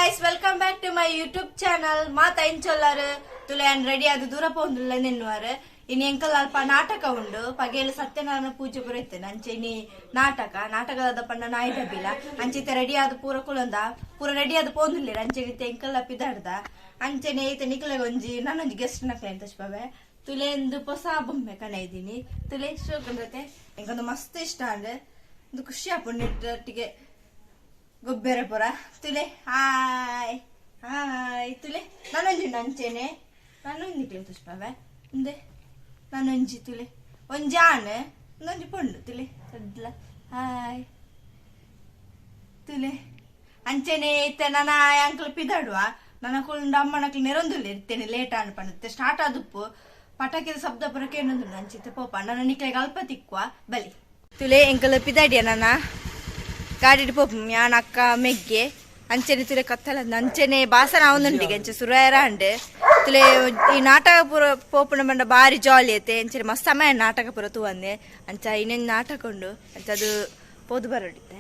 Guys, welcome back to my YouTube channel. ಮಾತ ಇಂಚೊಲ್ಲಾರು ತುಲೆ ಅನ್ ready ಆದ್ ದೂರ ಪೋಂದುಲ್ಲ ನಿನ್ನುವಾರು. ಇನಿ ಎಂಕಲ್ ಅಲ್ಪ ನಾಟಕ ಉಂಡು. ಪಗೇಲು ಸತ್ಯನಾರಾಯಣ ಪೂಜೆ ಪೂರ ಇತ್ತೇನೆ. ಅಂಚೆ ಇನಿ ನಾಟಕ ನಾಟಕದ ಪಂಡ ನಾಯಿ ಡಬ್ಬಿಲ. ಅಂಚೆ ರೆಡಿ ಆದ್ ಪೂರ ಕುಲೊಂದ ಪೂರ ರೆಡಿ ಆದ್ ಪೋಂದುಲ್ಲೇರ್. ಅಂಚೆ ಇತ್ತೆ ಎಂಕಲ್ಲ ಪಿದಾಡ್ದ. ಅಂಚೆನೆ ಇತ್ತೆ ನಿಕ್ಲೆಗ್ ಒಂಜಿ ನಾನೊಂಜಿ ಗೆಸ್ಟ್ ನಕ್ಲೆ ಎಂತ ತುಲೆ ಎಂದು ಹೊಸ ಬೊಂಬೆ ಕಣ ಇದ್ದೀನಿ. ತುಲೆ ಶೋಕಂದತೆ ಎಂಕೊಂದು ಮಸ್ತ್ ಇಷ್ಟ ಅಂಡ್ ಒಂದು ಖುಷಿ ಆಪುಂಡು ನೆಟ್ಟೊಟ್ಟಿಗೆ ಗೊಬ್ಬರ ಪೂರ. ತುಲೆ ಹಾಯ್ ಹಾಯ್ ತುಲೆ ನಾನೊಂಜಿ ಉಂಡು. ಅಂಚೆನೆ ನಾನೊಂಜಿ ನಿಕ್ಲೆ ತುಷ್ಪವೆ ಇಂದೆ ನಾನೊಂಜಿ ತುಲೆ ಒಂಜಿ ಆಣ್ ಒಂದೊಂಜಿ ಪೊಣ್ಣು. ತುಲೆ ಸಡ್ಲ ಹಾಯ್ ತುಲೆ. ಅಂಚೆನೆ ಇತ್ತೆ ನನ್ನ ಅಂಕಲ್ ಪಿದಾಡುವ. ನನ್ನ ಕುಂಡ ಅಮ್ಮನಕ್ಲು ನೆರೊಂದುಲ್ಲ ಇರ್ತೇನೆ. ಲೇಟ್ ಆಂಡ್ ಪಂಡುತ್ತೆ ಸ್ಟಾರ್ಟ್ ಆದುಪ್ಪು. ಪಟಾಕಿದ ಶಬ್ದ ಪೂರ ಕೇನೊಂದುಂಡು. ಅಂಚಿತ್ತೆ ಪೋಪ ನನ್ನ ನಿಕ್ಲೆಗ್ ಅಲ್ಪ ತಿಕ್ಕುವ ಬಲಿ. ತುಲೆ ಎಂಕಲ್ ಪಿದಾಡಿಯ. ನನ್ನ ಗಾಡಿಡ್ ಪೋಪು ಯಾನ್ ಅಕ್ಕ ಮೆಗ್ಗೆ. ಅಂಚೆನೆ ತುಲೆ ಕತ್ತಲ. ಅಂಚೆನೆ ಬಾಸನ ಆವೊಂದುಂಡಿಗೆ. ಅಂಚೆ ಸುರಾಯರ ಅಂಡ್ ತುಲೆ ಈ ನಾಟಕ ಪೂರ ಪೋಪುನ ಪಂಡ ಬಾರಿ ಜಾಲಿ ಐತೆ. ಅಂಚೆನೆ ಮಸ್ತ್ ಸಮಯ ನಾಟಕ ಪೂರ ತೂವಂದೆ. ಅಂಚ ಇನ್ನೊಂದು ನಾಟಕ ಉಂಡು. ಅಂಚ ಅದು ಪೋದು ಬರೋಡಿತ್ತೆ.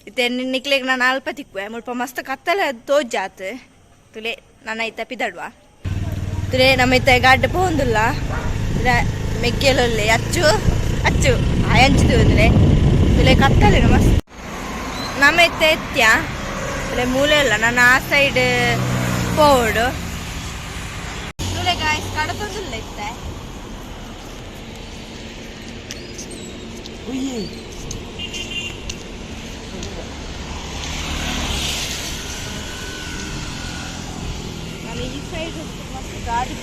ಇತ್ತೆ ನಿಕ್ಲೆಗ್ ನಾನು ಅಲ್ಪ ತಿಕ್ಕುವೆ. ಮುಲ್ಪ ಮಸ್ತ್ ಕತ್ತಲ ತೋಜಾತ್. ತುಲೆ ನನ್ನ ಇತ್ತ ಪಿದಡುವ. ತುಲೆ ನಮ್ಮ ಇತ್ತ ಗಾಡ್ಡೆ ಪೋಂದುಲ್ಲ. ತುಲೆ ಮೆಗ್ಗೆಲೊಲ್ಲೆ ಅಚ್ಚು ಅಚ್ಚು ಆಯಂಚು ತುಲೆ. ತುಲೆ ಕತ್ತಲೆ ಮಸ್ತ್. ನಮ್ಮ ಇತ್ತ ಎತ್ಯ ತುಲೆ ಮೂಲೆ ಇಲ್ಲ. ನಾನು ಆ ಸೈಡ್ ಪೋವೊಡು. ತುಲೆ ಗಾಯ್ಸ್ ಕಡತೊಂದುಲ್ಲ ಇತ್ತೆ. ನಾನು ಈ ಸೈಡ್ ಮಸ್ತ್ ಗಾಡಿ.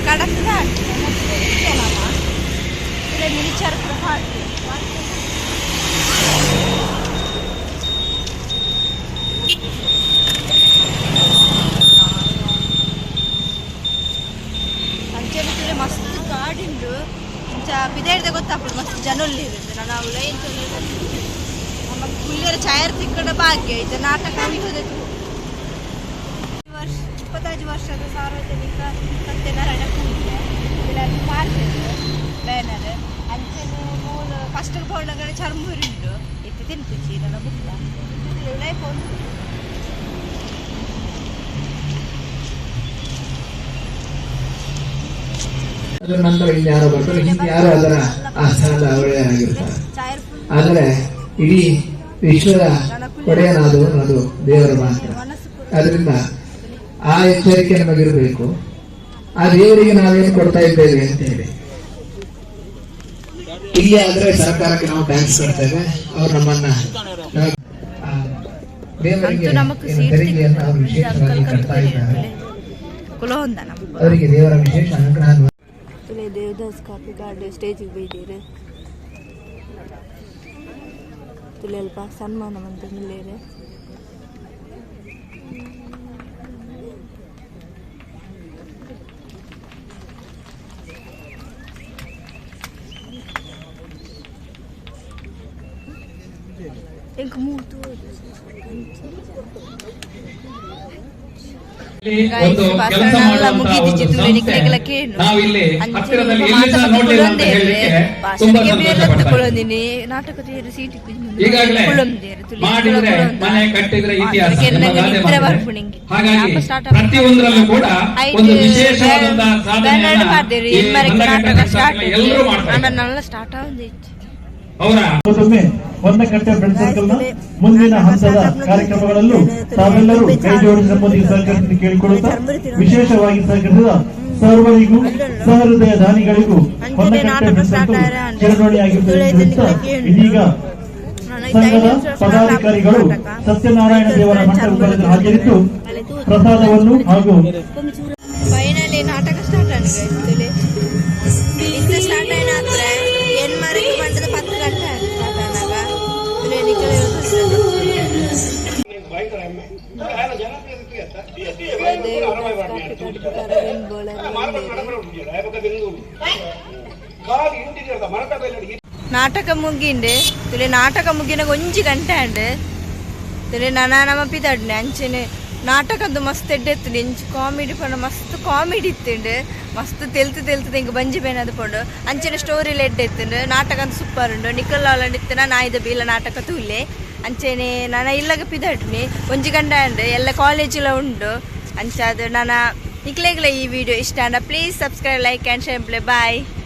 ಕಡತದ ಮಿನಿಚರ್ ಅಂಚೆನೆ ತುಲೆ ಮಸ್ತ್ ಗಾಡಿ ಉಂಡು. ಇಂಚ ಪಿದಾಡ್ದೆ ಗೊತ್ತಾಪುಂಡು ಮಸ್ತ್ ಜನ ಉಲ್ಲೆರ್. ನಾನು ಅವುಲ ಎಂಚ ನಮ್ಮ ಕುಲ್ಲೆರ ಚಾಯರ್ ತಿಕ್ಕಡ ಭಾಗ್ಯ. ಇದು ನಾಟಕ ಉಂಟು. ವರ್ಷ 25 ವರ್ಷದ ಸಾರ್ವಜನಿಕ ಸತ್ಯನಾರಾಯಣ ಪೂಜೆ ಪಾಡ್ದೆರ್ ಬ್ಯಾನರ್. ಅಂಚೆನೆ ಮೂಲು ಫಸ್ಟ್ ಪೋನಗನೆ ಚರ್ಮುರಿ ಉಂಡು. ಇತ್ತೆ ತಿನ್ಪುಜಿ ನನ್ನ ಬುಕ್ಕ ಉಲಾಯಿ ಪೋಂದು. ಅದರ ನಂತರ ಇನ್ಯಾರೋ ಬರ್ತಾರೆ, ಇನ್ಯಾರೋ ಅದರ ಆ ಸ್ಥಾನದ ಒಡೆಯರಾಗಿರ್ತಾರೆ. ಚಾಯರ್. ಆದರೆ ಇಡೀ ವಿಶ್ವದ ಒಡೆಯನಾದವನು ಅದು ದೇವರು ಮಾತ್ರ. ಅದರಿಂದ ಆ ಎಚ್ಚರಿಕೆ ನಮಗಿರಬೇಕು, ಆ ದೇವರಿಗೆ ನಾವೇನು ಕೊಡ್ತಾ ಇದ್ದೇವೆ ಅಂತ ಹೇಳಿ. ಇಲ್ಲಿ ಆದ್ರೆ ಸರ್ಕಾರಕ್ಕೆ ನಾವು ಟ್ಯಾಕ್ಸ್ ಕಟ್ತೇವೆ. ಅವ್ರು ನಮ್ಮನ್ನ ಆ ದೇವರಿಗೆ ಅಂತೂ ನಮಕ್ ಏನು ಸೀಟ್ ತೆರಿಗೆಯನ್ನು ಅವರು ವಿಶೇಷವಾಗಿ ಕಟ್ತಾ ಇದ್ದಾರೆ. ಕುಲಹೊಂದ ನಮ್ಮ. ಅವರಿಗೆ ದೇವರ ವಿಶೇಷ ಅನುಗ್ರಹ. ತುಲೆ ದೇವದಾಸ್ ಕಾಪಿ ಗಾರ್ಡ್ ಸ್ಟೇಜಿಗೆ ಬೈದೀರು. ತುಲೆ ಅಲ್ಪ ಸನ್ಮಾನ ಮಂತೊಂದುಲ್ಲೆರ್. ಎಂಕ್ ಮೂತು. ಒಂದು ಕೆಲಸ ಮಾಡುವಂತಹ ಒಂದು ಸಂಸ್ಥೆ ನಾವಿಲ್ಲಿ ಹತ್ತಿರದಲ್ಲಿ ಎಲ್ಲಿ ಸಹ ನೋಡ್ಲಿಲ್ಲ ಅಂತ ಹೇಳಲಿಕ್ಕೆ ತುಂಬಾ ಸಂತೋಷ ಪಡ್ತಾ ಇದ್ದೀನಿ. ನಾಟಕ ಸೀಟ್. ಈಗಾಗಲೇ ಮಾಡಿದ್ರೆ, ಮನೆ ಕಟ್ಟಿದ್ರೆ ಇತಿಹಾಸ ಎಂಬ ಗಾದೆ ಮಾತಿದೆ. ಹಾಗಾಗಿ ಪ್ರತಿಯೊಂದರಲ್ಲೂ ಕೂಡ ಒಂದು ವಿಶೇಷವಾದಂತಹ ಸಾಧನೆಯನ್ನ ಈ ಹೊಂದಕಟ್ಟೆ ಸರ್ಕಲ್ ಎಲ್ಲರೂ ಮಾಡ್ತಾರೆ. ನಲ್ಲ ಸ್ಟಾರ್ಟ್ ಆವೊಂದು. ಅವರ ಮತ್ತೊಮ್ಮೆ ಹೊನ್ನಕಟ್ಟೆ ಫ್ರೆಂಡ್ ಸರ್ಕಲ್ ನ ಮುಂದಿನ ಹಂತದ ಕಾರ್ಯಕ್ರಮಗಳಲ್ಲೂ ತಾವೆಲ್ಲರೂ ಕೈ ಜೋಡಿಸಿ ನಮ್ಮೊಂದಿಗೆ ಸಹಕರಿಸಿ ಕೇಳಿಕೊಳ್ಳುತ್ತಾ, ವಿಶೇಷವಾಗಿ ಸಹಕರಿಸಿದ ಸರ್ವರಿಗೂ, ಸಹೃದಯ ದಾನಿಗಳಿಗೂ ಹೊನ್ನಕಟ್ಟೆ ಫ್ರೆಂಡ್ ಸರ್ಕಲ್ ಚಿರಋಣಿಯಾಗಿರುತ್ತದೆ ಎಂದು ತಿಳಿಸುತ್ತಾ, ಇದೀಗ ಸಂಘದ ಪದಾಧಿಕಾರಿಗಳು ಸತ್ಯನಾರಾಯಣ ದೇವರ ಮಂಟಪದಲ್ಲಿ ಹಾಜರಿದ್ದು ಪ್ರಸಾದವನ್ನು ಹಾಗೂ ಫೈನಲಿ ನಾಟಕ ಸ್ಟಾರ್ಟ್ ಆಂಡ್. ಇತ್ತೆ ಸ್ಟಾರ್ಟ್ ಆಯ್ನಾದ್ರೆ ಎನ್ಮರೆಗ್ ಪಂಡದ 10 ಗಂಟೆ ಆಂಡ್ ಸ್ಟಾರ್ಟ್ ಆನಾಗ. ತುಲೆ ನಿಕಲೆ ದೇವದಾಸ್ ಕಾಪಿ ನಾಟಕ ಮುಗಿಂಡು. ತುಲೆ ನಾಟಕ ಮುಗಿನಾಗ ಒಂಜಿ ಗಂಟೆ ಆಂಡ್. ನನ ನಮ ಪಿದಾಡ್ನೆ. ಅಂಚೆನೆ ನಾಟಕದ್ದು ಮಸ್ತ್ ಎಡ್ಡೆ ಇತ್ತುಂಡು. ಇಂಚ ಕಾಮಿಡಿ ಪಂಡ ಮಸ್ತ್ ಕಾಮಿಡಿ ಇತ್ತುಂಡು. ಮಸ್ತ್ ತೆಲ್ತು ತೆಲ್ತು ಎಂಕ್ ಬಂಜಿ ಬೇನದು ಪೋಂಡು. ಅಂಚೆನೆ ಸ್ಟೋರಿಲ ಎಡ್ಡೆ ಇತ್ತುಂಡು. ನಾಟಕ ಅಂತ ಸೂಪರ್ ಉಂಡು. ನಿಕುಲು ಇತ್ತಿನ ನಾಯಿದ ಬೀಲ ನಾಟಕ ತೂಲೆ. ಅಂಚೆನೆ ನನ ಇಲ್ಲಗ ಪಿದಾಡ್ನಿ. ಒಂಜಿ ಗಂಡ ಉಂಡು ಎಲ್ಲ ಕಾಲೇಜಿಲ ಉಂಡು. ಅಂಚಾದ್ ನನ ನಿಕ್ಲೆಗ್ಲ ಈ ವಿಡಿಯೋ ಇಷ್ಟ ಆಂಡ please subscribe, like and share. Bye.